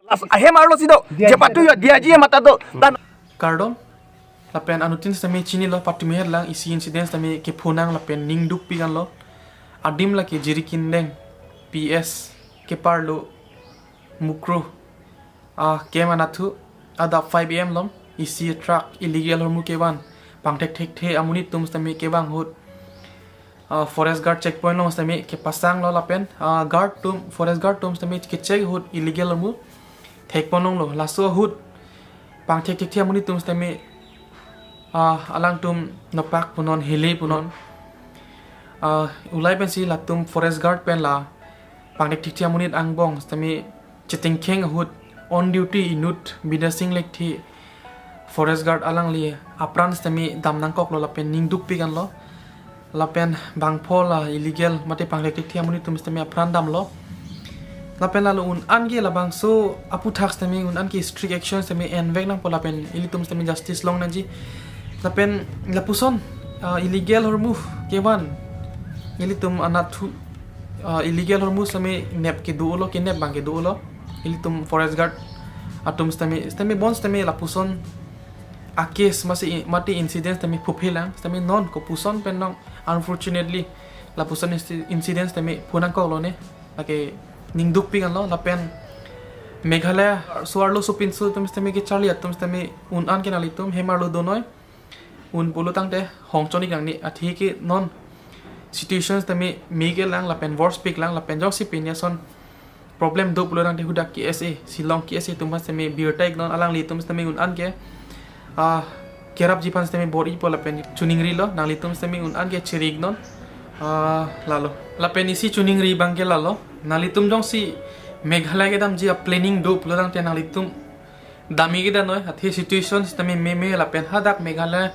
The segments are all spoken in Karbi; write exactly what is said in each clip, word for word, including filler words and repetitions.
Last ahem arlo si do. Jepatu yo D I G mata do. Tan Kardom. Lapen anuttin sitame chinilo, patumi het lang, isi incident sitame kephonang lapen ning dukpik anlo. Adim lake Jirikindeng P S keparlo Mukroh, ah, kem anatthu, adap five A M lom, isi truck illegal ahormu kevan, pangthekthekthe amonit atum sitame kevang ahut, ah, forest guard checkpoint along sitame kepasanglo lapen, ah, guard atum, forest guard atum sitame kecheck ahut illegal ahormu thekponlonglo. Laso ahut pangthekthekthe amonit atum sitame, ah, alangtum nopak punon, hele punon. Ah, ulai pensi latum forest guard pen la pangthekthekthe amonit angbong sitame chetengkheng ahut on duty inut Bidya Sing Lekthe forest guard alangli apran sitame dam nangkoklo lapen ning dukpik anlo. Lapen bangpho la illegal mate pangthekthekthe amonit atum sitame apran damlo. Lapen lalo un-an ke labangso aputhak sitame un-an ke strict action sitame envek nangpo lapen ilitum sitame justice longnangji. Lapen lapuson, ah, illegal ahormu kevan ilitum anatthu, ah, illegal ahormu sitame nep kedo-olo, kenep abang kedo-olo. Ilitum forest guard atum sitame, sitame bon sitame lapuson a-case masi i-, mate incident sitame phuphe lang, sitame non kopuson pen non, unfortunately lapuson inci-, incident sitame phonangkoklo ne, lake ning dukpik anlo. Lapen Meghalaya so-arlo sopinso atum sitame kecharli atum sitame un-an ke nanglitum hem arlo donoi, un pulo tangte hong chon-ik nangne, athe ke non situation sitame meke lang lapen worse pik lang lapen jongsi pini ason problem do pulo tangte hadak K S A, Shillong K S A atum sitame birta-ik non, alanglitum sitame un-an ke, ah, kerapji aphan sitame bor-ipo lapen choningrilo, nanglitum sitame un-an ke chiri-ik non, ah, lalo. Lapen isi choningri abang ke lalo, nanglitum jongsi Meghalaya kedamji a-planning do pulo tangte nanglitum dam-ik kedangnoi, athe situation sitame meme lapen hadak Meghalaya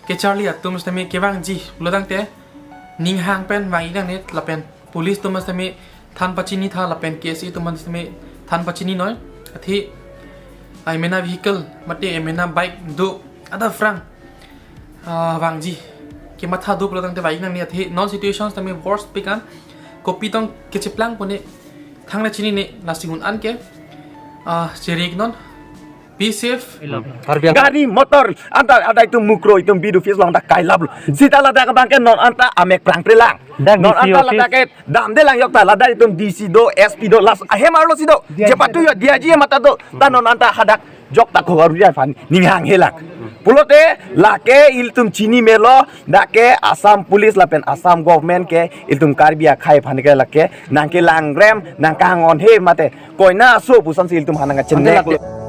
kecharli atum sitame kevangji pulo tangte ning hang pen vang-ik nangne lapen police atum sitame than pachini tha lapen K S A atum sitame than pachini noi, athe ai mena vehicle mate ai mena bike do adap aphrang, ah, vangji kematha do pulo tangte vang-ik nangne, athe non situation sitame worse pik an, kopi tong kecheplang pone thangnat chinine, lasi un-an ke, ah, chiri-ik non. Be safe. Gari motor anta adai itum Mukroh itum B D O office along ta kailaplo. Sita ladak abang ke non anta amek prangpre lang. Dak non D C anta office. Ladak ke damde lang yok ta, ladak itum D C do, S P do, last ahem arlo si do. Jepatu yo D I G mata do. Ta non anta hadak jok ta ko aru ya aphan ning hanghe lang. Pulote lake ilitum chini melo, dak ke Assam Police lapen Assam government ke ilitum Karbi akhei aphan ke lake nangkelangrem, nangkangonhe mate koina aso puson si ilitum aphan nangkachenek.